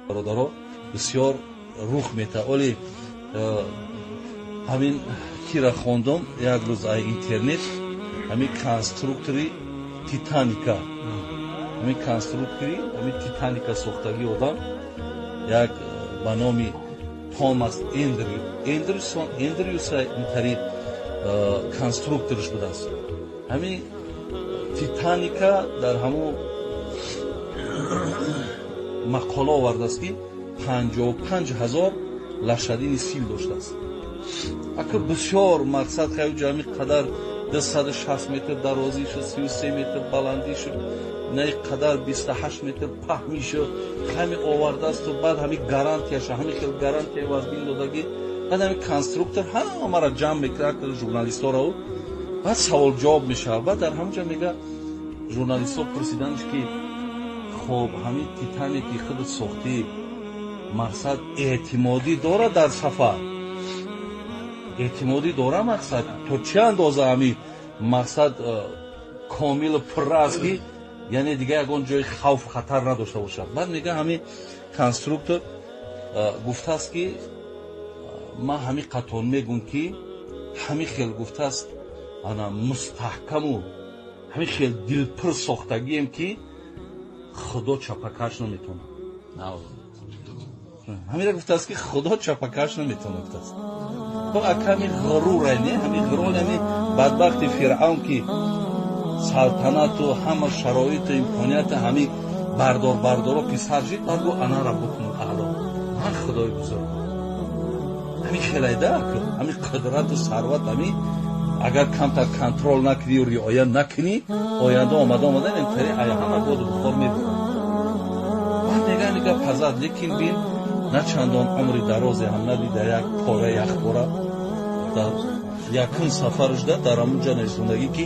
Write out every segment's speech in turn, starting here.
Бародаро, бисёр рух мета. Оли ҳамин кира хондум як рӯз ай интернет, ҳамин конструктори Титаника, ҳамин конструктори ҳамин Титаника сохтагӣ одам як ба номи Томас Эндрю, Эндрюсон, Эндрюса, интари конструкторш будааст. Ҳамин Титаника дар ҳамун мақола овардааст, ки 55 000 лошадиный сил доштааст. Ака, бисёр мақсад ҳами қадар 260 метр дарозӣ шуд, 33 метр баландӣ шуд, на қадар 28 метр паҳмӣ шуд. Ҳами овардаасту баъд ҳами гарантияша, ҳами хел гарантия вазбин додагӣ. Баъд ҳами конструктор ҳамаро ҷамъ мекунад, журналистҳоро, баъд савол-ҷавоб мешавад. Баъд дар ҳамон ҷо мега, журналистҳо пурсиданш, ки хоб, ҳамин Титаники худат сохтӣ, мақсад, эътимодӣ дорад дар сафар, эътимодӣ дора, мақсад, то чӣ андоза ҳами мақсад комилу пурра аст, ки яъне дигар ягон ҷои хавф, хатар надошта бошад? Баъд мега, ҳамин конструктор гуфтааст, ки ман ҳамин қатон мегӯм, ки ҳамин хел гуфтааст, ана мустаҳкаму ҳамин хел дилпур сохтагием, ки Худо чапакаш наметавонад. Ҳамина гуфтааст, ки Худо чапакаш наметавонад, гуфтааст. Ака, ҳамин ғуруре, не, ҳамин ғурур, ҳамин бадбахти Фиръавн, ки салтанату ҳама шароиту имконияти ҳамин бардор бардоро писар жид, баъд гу: "Ана раббукумул аъло, ман худои бузург". Ҳамин хелайда, ҳамин қудрату сарват, ҳамин агар камтар контроль накунӣ, риоя накунӣ, оянда омада омада интари ҳама боду бухор мебурад. Баъд мега, ҳамин гап ҳазрат, лекин бин, на чандон умри дарозе ҳам надид, як пора яхпора дар якум сафарашда дар ҳамун ҷа нависондагӣ, ки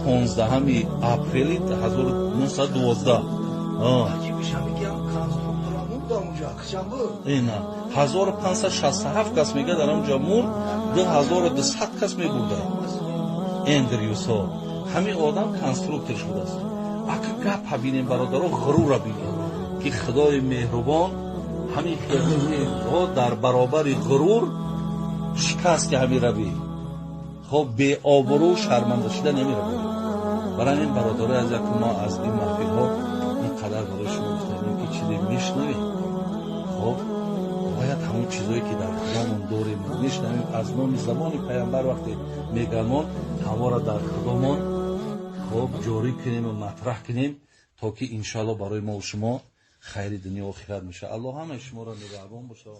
15 апрели 1912. Ина 1567 кас, мега, дар ҳамун ҷа мурд, 2200 кас мебурда. Эндрюсо, ҳамин одам конструктор шудааст. Ака, гапа бинем, бародаро, ғурура бинем, ки Худои меҳрубон ҳамин хелҳо дар баробари ғурур шикасти ҳамин раби, хоб, беобрӯ, шарманда шуда намеравад. Барои ҳамин, бародарои аз як, мо аз ин маҳфилҳо ин қадар барои шумо гуфтанем, ки чизе мешунавем, хоб, бояд ҳамон чизое, ки дар худомон дорем, мешунавем аз номи забони Паямбар, вақте мегамон, ҳаморо дар худомон, хоб, ҷорӣ кунем ва матраҳ кунем, то ки иншоалло барои мо шумо хайри дунё охират мешавад. Аллоҳ ҳамаи шуморо нигаҳбон бошад.